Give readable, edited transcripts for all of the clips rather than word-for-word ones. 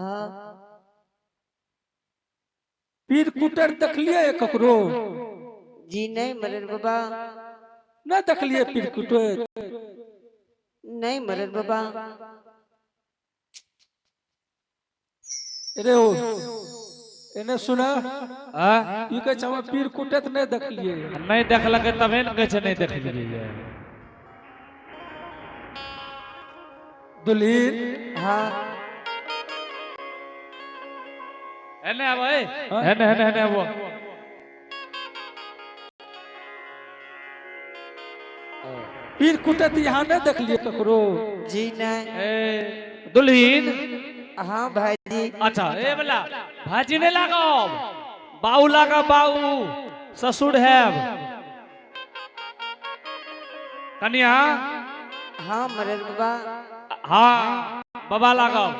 हाँ। पीर कुटर देखलिए ककरो? जी नहीं मरर बाबा। नहीं देखलिए पीर कुटर? नहीं मरर बाबा। अरे ओ एने सुना। आ? ई कहै छै हम पीर कुटत नहीं देखलिए। नहीं देखलकै तबे ने कहै छै नहीं देखलिए। दुल्हीन। हाँ। एने आबो ए, एने एने एने आबो। पीर कुटत यहाँ नहीं देखलिए ककरो? जी नहीं। ए दुल्हीन। हाँ भाईजी। अच्छा ए वाला भाजी नहीं लगाओ, बाऊ लगा, बाऊ ससुर है कन्या। हाँ मरर बाबा। हाँ बाबा लगाओ।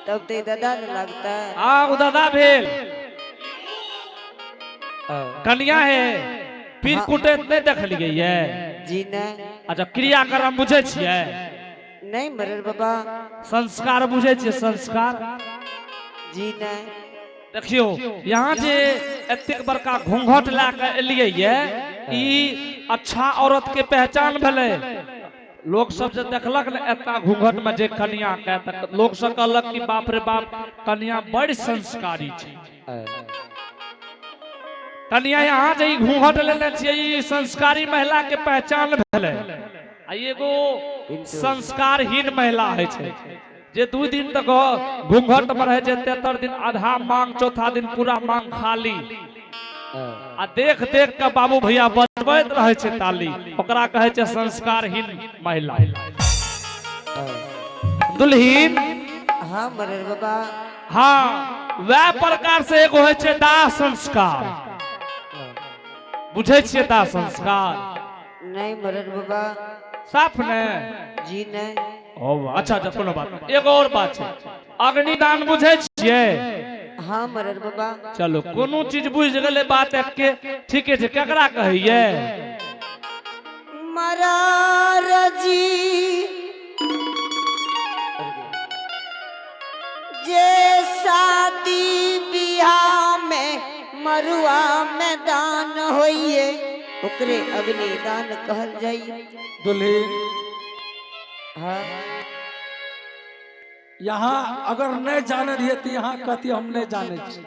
तब ते दादा न लगता है। हाँ वो दादा भेल कन्या है। पीर कुटे नहीं देखलिए ये? जी नहीं। अच्छा क्रियाक्रम बुझे छियै? नहीं मरर बाबा। संस्कार बुझे छियै? संस्कार? जी नहीं। देखियो यहाँ जे एतेक बड़का घूंघट लए के एलियै ये, ई अच्छा औरत के पहचान भेलै। लोग सब जे देखलक ने एतना घूंघट में जे कन्या के, त लोग सब कहलक कि बाप रे बाप कन्या बड़ संस्कारी छै। कन्या यहाँ जे ई घूंघट लेने छियै ई संस्कारी महिला के पहचान भेलै। आ एगो संस्कारहीन महिला होइ छै जे 2 दिन तक घूंघट में रहै छै, तेतर दिन आधा मांग, चौथा दिन पूरा मांग खाली, आ देख देख के बाबू भैया बजबैत रहै छै ताली, ओकरा कहै छै संस्कारहीन महिला। दुल्हीन। हाँ मरर बाबा। हाँ वह प्रकार से एगो होइ छै दाह संस्कार। बुझै छियै दाह संस्कार? नहीं मरर बाबा। साफ ने? जी नहीं। ओ अच्छा अच्छा कोनो बात नहीं। एगो और बात छै, अग्निदान बुझै छियै? हाँ मरर बाबा। चलो कोनो चीज बुझ गेलै बात के ठीके छै। केकरा कहैये? मरार जी जे शादी बियाह में मरुआ में दान होइए ओकरे अग्निदान कहल जाइए। दुल्हीन। हाँ। यहाँ अगर नहीं जाने रहिए तो यहाँ कहती हम नहीं जाने छी।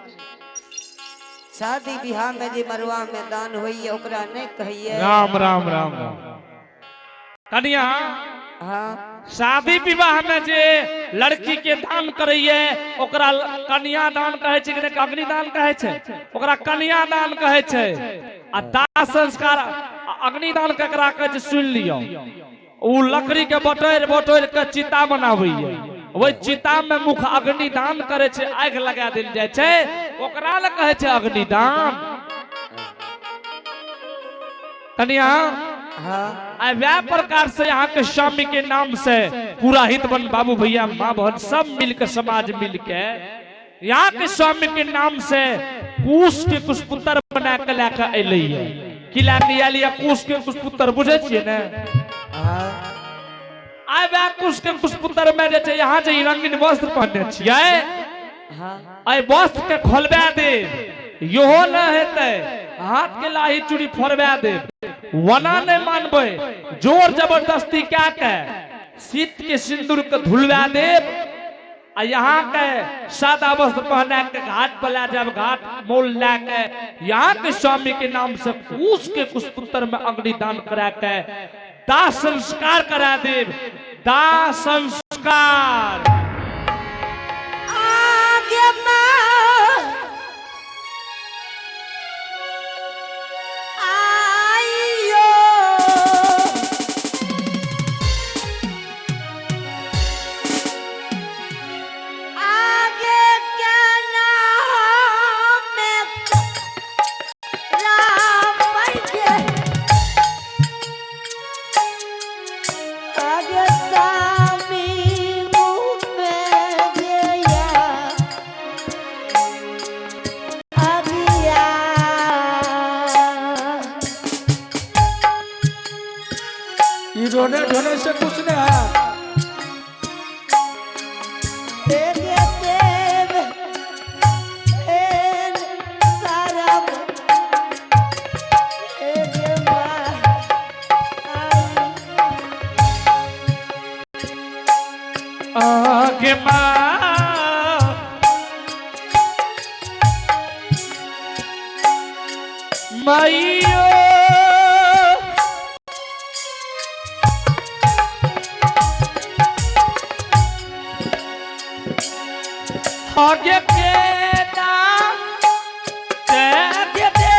शादी बियाह में जे मरुआ में दान होइए ओकरा नहीं कहिए। राम राम राम राम। कन्या। हाँ। शादी विवाह में जे लड़की के दान करैये ओकरा कन्या दान कहै छै कि नहि? अग्निदान कहै छै, ओकरा कन्या दान कहै छै। आ दाह संस्कार अग्निदान केकरा कहै छै सुनि लियौ। उ लकड़ी के बटोरि बटोरि के चिता बनाबैये, ओहि चिता में मुख अग्निदान करै छै, आगि लगा देल जाइ छै, ओकरा लए कहै छै अग्निदान। कन्या। हाँ। आ वह प्रकार से यहाँ के स्वामी के नाम से पूरा हित बन बाबू भैया माँ बहन सब मिलके समाज मिलके यहाँ के स्वामी के नाम से कुश के कुछ पुत्र बना के लए के अयलै है। की लए के आयल ये कुश के कुछ पुत्र बुझै छियै ने? हाँ। आइ वएह कुश के कुछ पुत्र में जे छै यहाँ जे रंगीन वस्त्र पहनने छियै, हाँ। एहि वस्त्र के खोलबा देब, इहो न हेतै, हाथ के लाही चूड़ी फोड़बा देब, वना नहीं मानबै, जोर जबरदस्ती क्या के शीत के सिंदूर के धुलवा देब, आ यहाँ के सादा वस्त्र पहना के घाट पर ला जाब, घाट मोल ला के यहाँ के स्वामी के नाम से कुश के कुछ पुत्र में अग्निदान करा के दाह संस्कार करा देब। दाह संस्कार। आगे माँ आइयो आगे के नाम में राम के आगे स्वामी मुँह आगे माँ माइयो आगे के ना के दे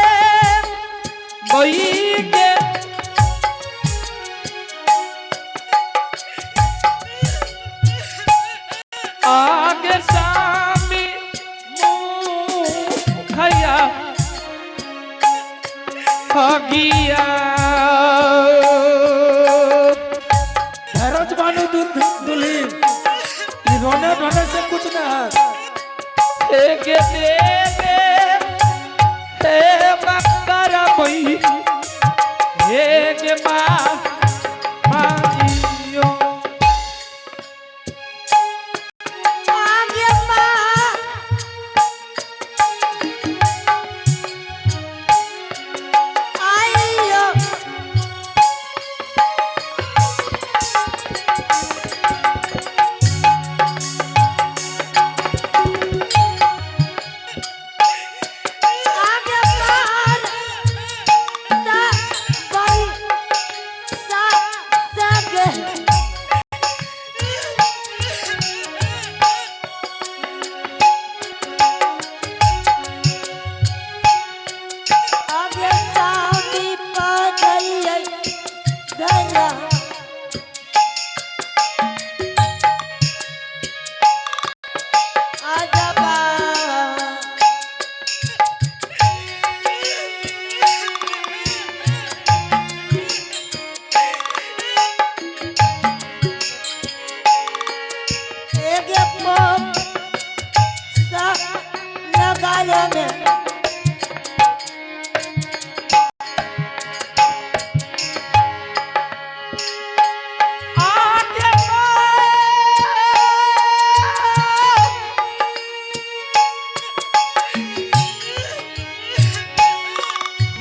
बई के आगे सामी मुखया हगिया धैरज बानू दुल्हीन ई रोने ढोने से कुछ न है। हे के देवे हे मकर बई हे के मा माइयो आगे माँ आइयो आगे पार ता बड़ी सा सगे आगे सामी पगैया दया आजबा एगे पोप सा लगाया में आगे माँ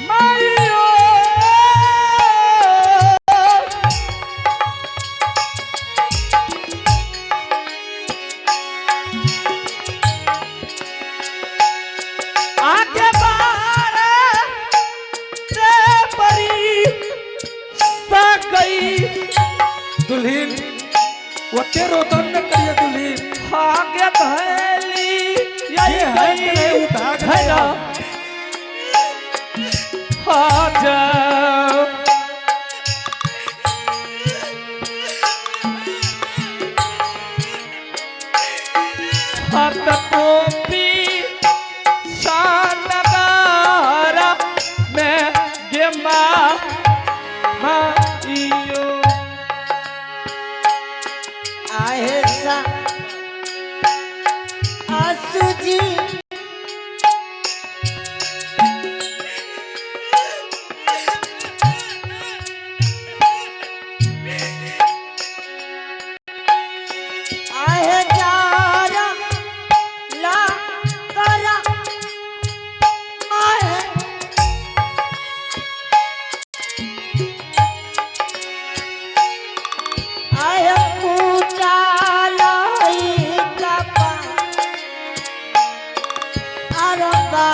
माइयो आगे बार ते परी सा गई दुल्हीन ओते रोदन न करिए दुल्हीन। भाग्य धैली ये है कि नहीं, उ भाग गया। हत पोपी सानगारा में गे माँ माइयो आहे सा आसू जी आहे जारा ला करा माहे आहे पूजा लाई कपा अरबा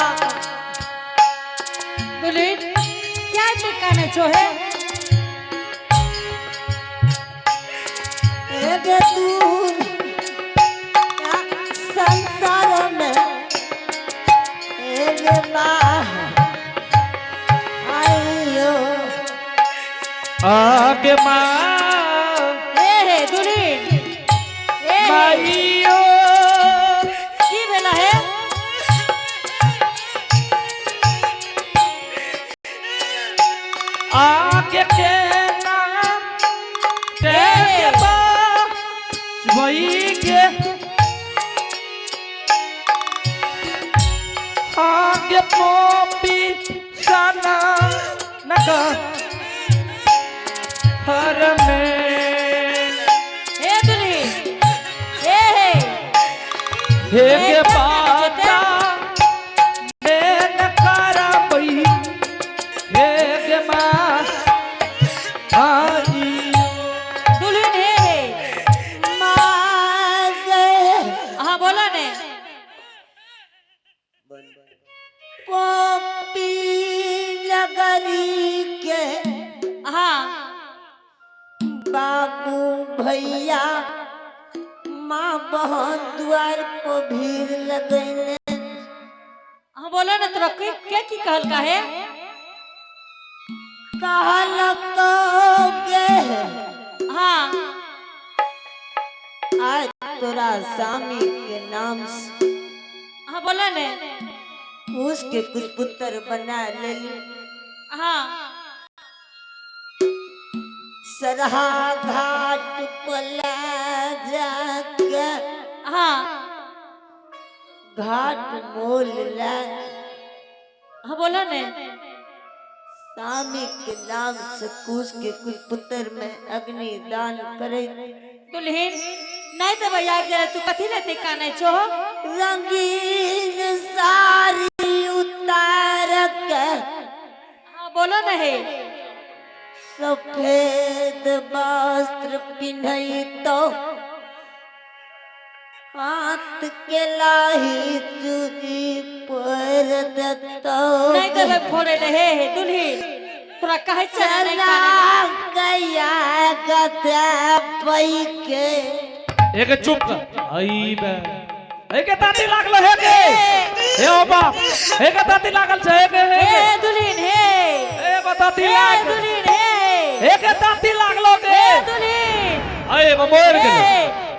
दुल्हीन क्या इतने काने छो है एक दूर या संसार में एक माँ आइयो आगे माँ हे हे दुल्हीन हे हे माइयो की भेला हे आगे के नाम के बई के आगे पोपी सना नगा हर में हे दुल्हीन हे हे हे के बाता में नकारा बई हे के माँ आई दुल्हीन हे हे माँ भैया माँ बहन द्वार पर भीड़ लगैले। हाँ बोलो ना, तोरा के के की कहल का है? कहलक गे, हाँ। आज तोरा स्वामी के नाम से हाँ बोलो ने। उसके कुछ पुत्र बना लेली। हाँ। सरहा घाट पला जाके हाँ। घाट मोल ला। हाँ बोलो ने। स्वामी के नाम से कुश के कुछ पुत्र में अग्नि दान करे। दुल्हन, नहीं तो भैया जरा तू कथी लेते काने छो? रंगीन साड़ी उतार के हाँ बोलो ने हे। सफेद वस्त्र पिन्हई तो हाथ के लाही चूड़ी पर देतो। नहीं तो भाई फोड़े ले। हे हे दुल्हन, तोरा कहै छै ने नहीं चला काने। गया गदा पई के। एक चुप कर। आई बे, एके ताती लागल हे के, हे ओ बाप, एके ताती लागल छै हे के, हे हे के। दुल्हन, हे। ए बताती हे लाग। दुल्हन, हे। एके ताती लागलो के। हे दुल्हन। अरे बा, मोर हे। गेलो।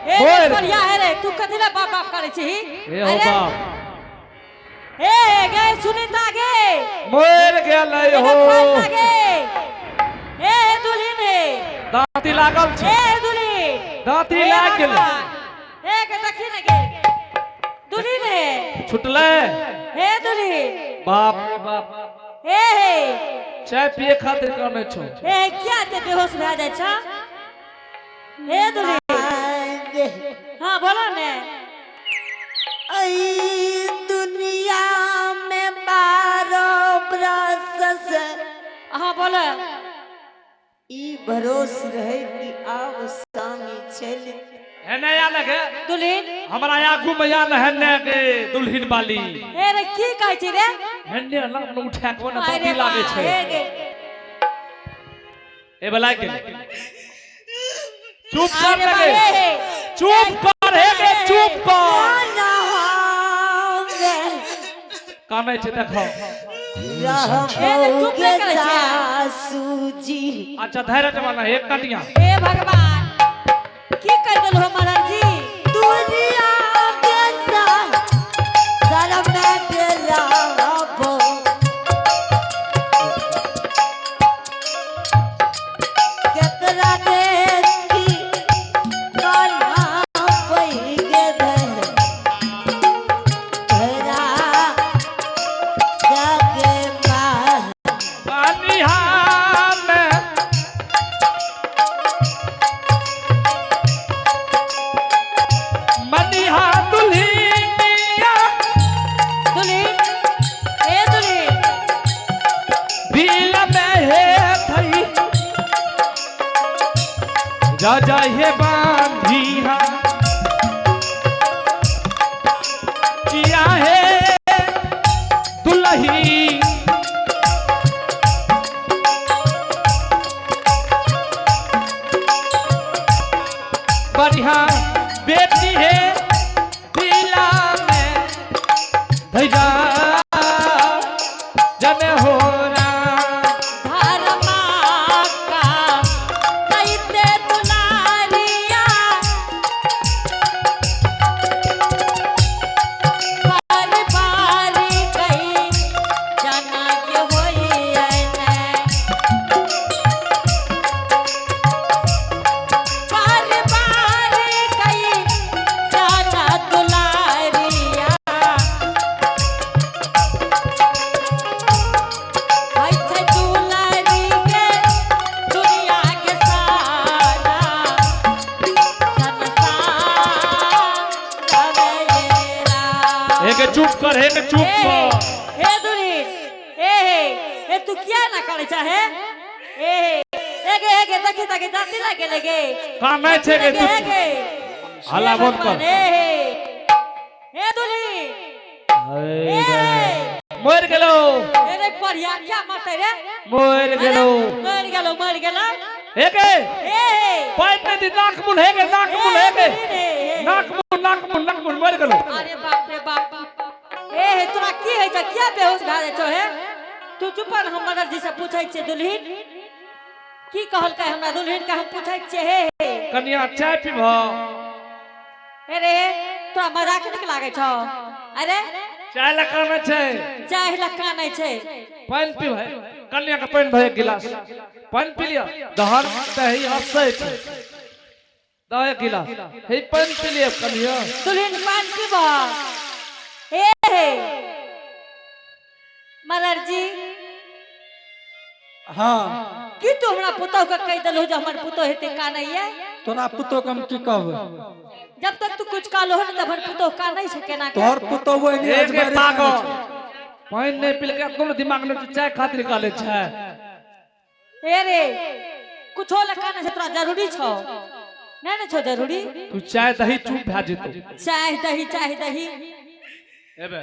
हे। मोर। बढ़िया है रे, तू कथी ला बाप बाप करे छी? हे ओ बाप। हे गे सुनीता गे। मोर गेलै हो। हो गे। हे हे दुल्हन, हे। दांती लागल छै। हे दुल्हन। दांती हे लाग गेलै। भगवान। हे के देखी ने गे दुल्हन, हे। छुटलै। हे दुल्हन। बाप रे बाप। हे हे। चाय पिए खातिर काने छौ? हे, क्या ते बेहोश भए जाइ छ? हे दुल्हन। आगे। हाँ बोलो ने। ऐ दुनिया में 12 बरस से हाँ बोलो। ई भरोस रहे कि आब स्वामी चल। हेने आयल गे। दुल्हन। हमरा आगू में आयल हेने के दुल्हन वाली। हे रे, की कहै छी रे? हेने नाम उठा के ओने अरे दांती लागे बा, छै। हे गे। ए बला के चुप कर। अरे बा, लगे। हे हे। चुप कर हे गे, चुप कर। कानै छै देखो। हे रे, चुप नहि करै छै। सासू जी। अच्छा, धैर्य जमाना एक कटिया। हे भगवान, की कर देलहो महाराज जी? दुनिया के सारा मैं डराबो। केकरा देखी कान्हा पैगे धरा जाके माँ। पानिहा में मनिहा दुल्हनिया। दुल्हन, हे दुल्हन। दिल में हे थई राजा हे बांधिया किया है दुल्ही। बढ़िया बेटी है, दिला में धैरा जन हो राम। धर्मा का कैते दुलारिया, बार बार कई जना के होई ने, बार बार कई जना दुलारिया। होइ छै दुलारी के दुनिया के सारा संसार रवेरा। एक चुप कर, एक चुप हे कर। हे दुल्हीन, हे हे हे, तू किया ना करे चाहे? हे हे हे गे, हे गे, देखी देखी, दांती लागे लगे। कानै छै गे। हे गे, हे गे। हल्ला हे बंद कर। भगवान, हे हे हे दुल्हीन, हे हे। मर गेलो। हे रे बढ़िया, क्या मरते रे? मर गेलो। मर गेलो, मर गेलो। हे गे ए हे पाइन नहीं दी नाक मुन हे गे नाक मुन हे गे ए, हे, हे। नाक मुन नाक मुन नाक मुन मर गेलो। अरे बाप रे बाप, ए हे तोरा की होइ छै, किया बेहोश भए जाइ छौ हे? तू चुप रह, हम मदर जी से पूछै छियै दुल्हिन की कहलकै हमरा दुल्हिन के हम पूछै छियै। हे हे कनिया चाय पीबह? अरे तोरा मजाक नीक लागै छौ? अरे चाय लए कानै छै? चाय लए कानै छै। पानि पीबै कन्या के? पानि भए एक गिलास पानि पी लिअ। दहन दही हंसै छै, दह एक गिलास हे पानि पी लिअ कनिया। दुल्हिन पानि पीबह? हे हे मदर जी। हाँ। की तू हमरा पुतोह के कहि देलहु जे हमर पुतोह हेते कानैया? तोरा पुतोह के हम की कहबै? जब तक तू कुछ कहलहो ने तब हमर पुतोह कानै छै केना के? तोहर पुतोह वही हे गे अजबारे पागल, पानि नहि पिलकै कोनो दिमाग नहि छै, चाय खातिर कहले छै। हे रे कुछो ले कानै छै, तोरा जरूरी छौ? नहि ने छौ जरूरी। तू चाय दही चुप भए जेतौ। चाय दही, चाय दही। हेबे।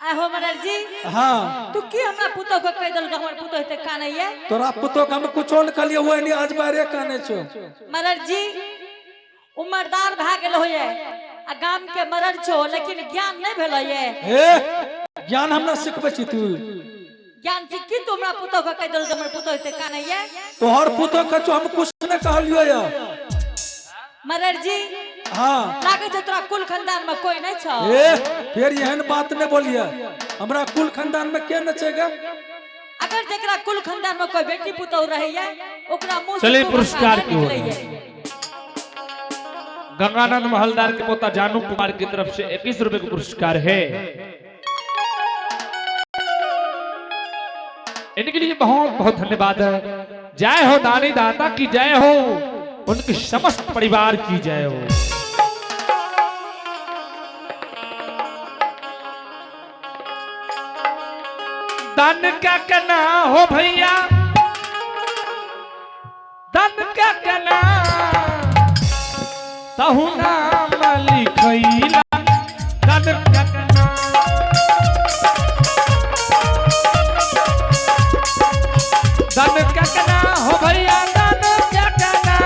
आहो मदर जी। हाँ। तू की हमरा पुतोह के कहि देलहु जे हमर पुतोह हेते कानैया? तोरा पुतोह के हम कुछो ने कहलियै, वही अजबारे कानै छौ। मदर जी उमरदार भए गेल होइए आ गाम के मरर छौ, लेकिन ज्ञान नहीं भेलो ये। हे ज्ञान हमरा सिखबै छी तू? ज्ञान छी की तू हमरा पुतोह के कहि देलहु जे हमर पुतोह हेते कानैया? तोहर पुतोह के छौ, हम कुछ ने कहलियो या। मरर जी। हाँ। लागै छै तोरा कुल खानदान में कोई नहीं छौ। ए फिर एहन बात नहीं बोलिए, हमरा कुल खानदान में के न छै गे? अगर जेकरा कुल खानदान में कोई बेटी पुतोह रहैया ओकरा मुंह से चलिए दू पुरस्कार भाषा की ओर। निकलैया। गंगानंद महलदार के पोता जानू कुमार की तरफ से 21 रुपए का पुरस्कार है, इनके लिए बहुत बहुत धन्यवाद है। जय हो दानी दाता की जय हो, उनके समस्त परिवार की जय हो। दान क्या करना हो भैया, दान क्या करना तहु नाम लिखैला, दान क्या करना, दान क्या करना हो भैया, दान क्या करना,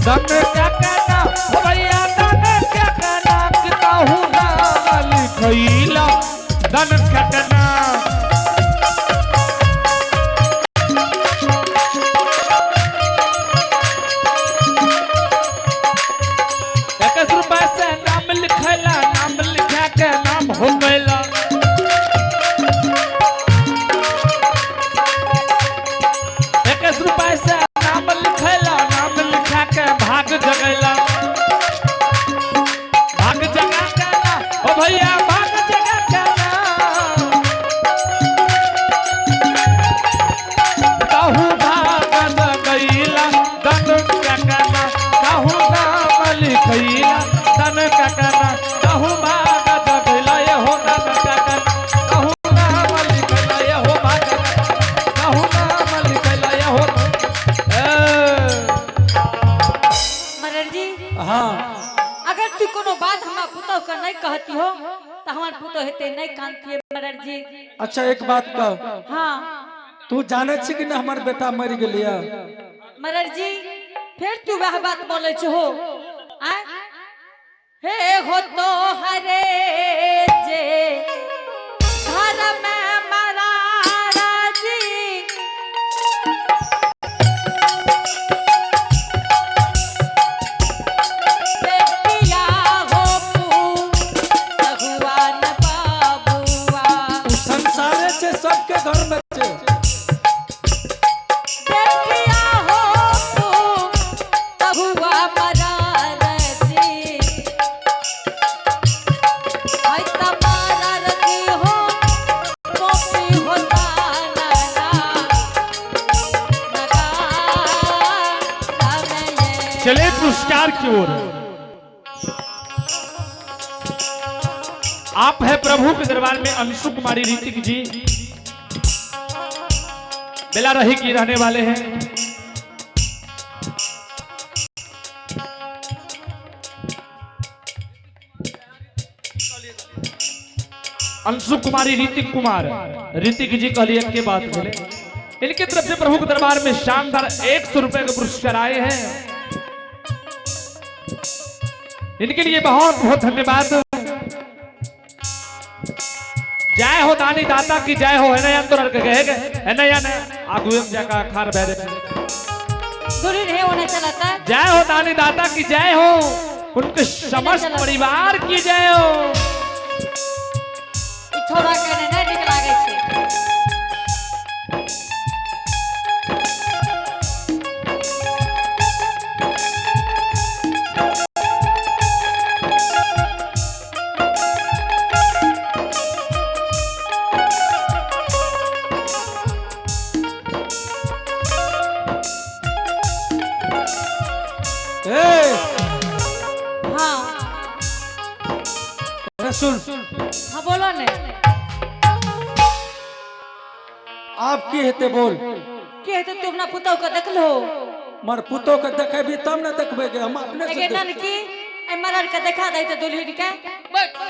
दान क्या करना हो भैया, दान क्या करना कि तहु नाम लिखैला, दान क्या करना। 21 रुपए से नाम लिखैला, नाम लिखा के नाम हो गैला। 21 रुपए से नाम लिखैला, नाम लिखा के भाग जगैला, भाग जगा के ना ओ भैया, भाग जगा के ना कहू भाग जगैला, धन ककना कहू नाम लिखैला, धन ककना कहू भाग जगैला, ये हो धन ककना कहू नाम लिखैला, ये हो भाग कहू नाम लिखैला, ये हो ए मरर जी। हाँ। अगर तू कोनो बात हमरा पुतोह के नहीं कहती हो तो हमार पुतोह हेते नहीं कानती मरर जी। अच्छा एक बात कह। हाँ। तू जाने छी कि ना हमार बेटा मर गेलिया? मरर जी फिर तू वह बात बोले छो आय हे हो तो हरे जे घर में मरारा जी। बेटिया हो भगवान बाबुआ। उ संसारे छे, सबके घर में छे। बेटिया हो बहुआ मरारा जी, हाय तमारा रखी हो कॉपी होता नगा नगा समय। चले पुरस्कार की ओर। आप है प्रभु के दरबार में अंशु कुमारी ऋतिक जी बेलारही की रहने वाले हैं। अंशु कुमारी ऋतिक कुमार, ऋतिक जी कहलिए के बात भेले, इनके तरफ से प्रभु के दरबार में शानदार 100 रुपए के पुरस्कार आए हैं। इनके लिए बहुत बहुत धन्यवाद। जय हो दानी दाता की जय हो। है ना यान तोरा के कहे है ना यान आगू में जाका खार बहरे। दुल्हीन हे ओने चलता। जय हो दानी दाता की जय हो, उनके समस्त परिवार की जय हो। ई छोरा के ने नहीं नीक लागै छै। ए हाँ अरे सुन, हाँ बोलो ने। आप की हेते बोल? के हेतै तू अपना पुतहु के देखलो? मर पुतोह के देखेबी तब ने देखबे के हम अपने से। एगे देख- ननकी ए मरर के देखा दे त दुल्हीन के। बैठ।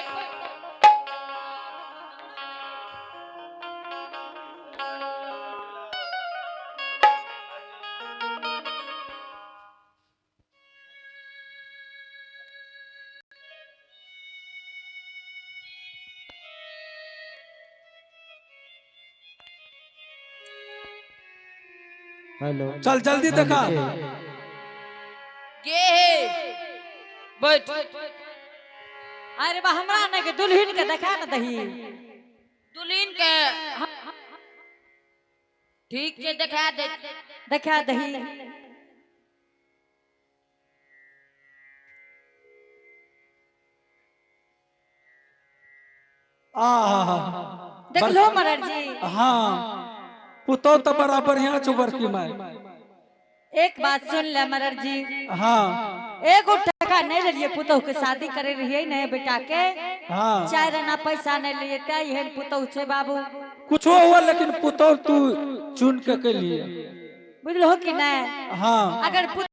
हेलो। चल जल्दी देखा। के हे बैठ। अरे बा हमरा ने के दुल्हीन के देखा न दही। दुल्हीन के ठीक से देखा दे। देखा दही। आहा देखलो मरर जी? हाँ पुतोह तो बड़ा बढ़िया छौ बड़की माय। एक बात सुन ले मरर जी। हाँ। एगो टका नहीं लेलिए पुतोह के शादी करे रहिए ने बेटा के। हाँ। 4 आना पैसा नहीं लिए ते एहन पुतोह छै बाबू। कुछो हुआ लेकिन पुतोह तू चुन के कैलिए। बुझलो कि नहीं? हाँ। अगर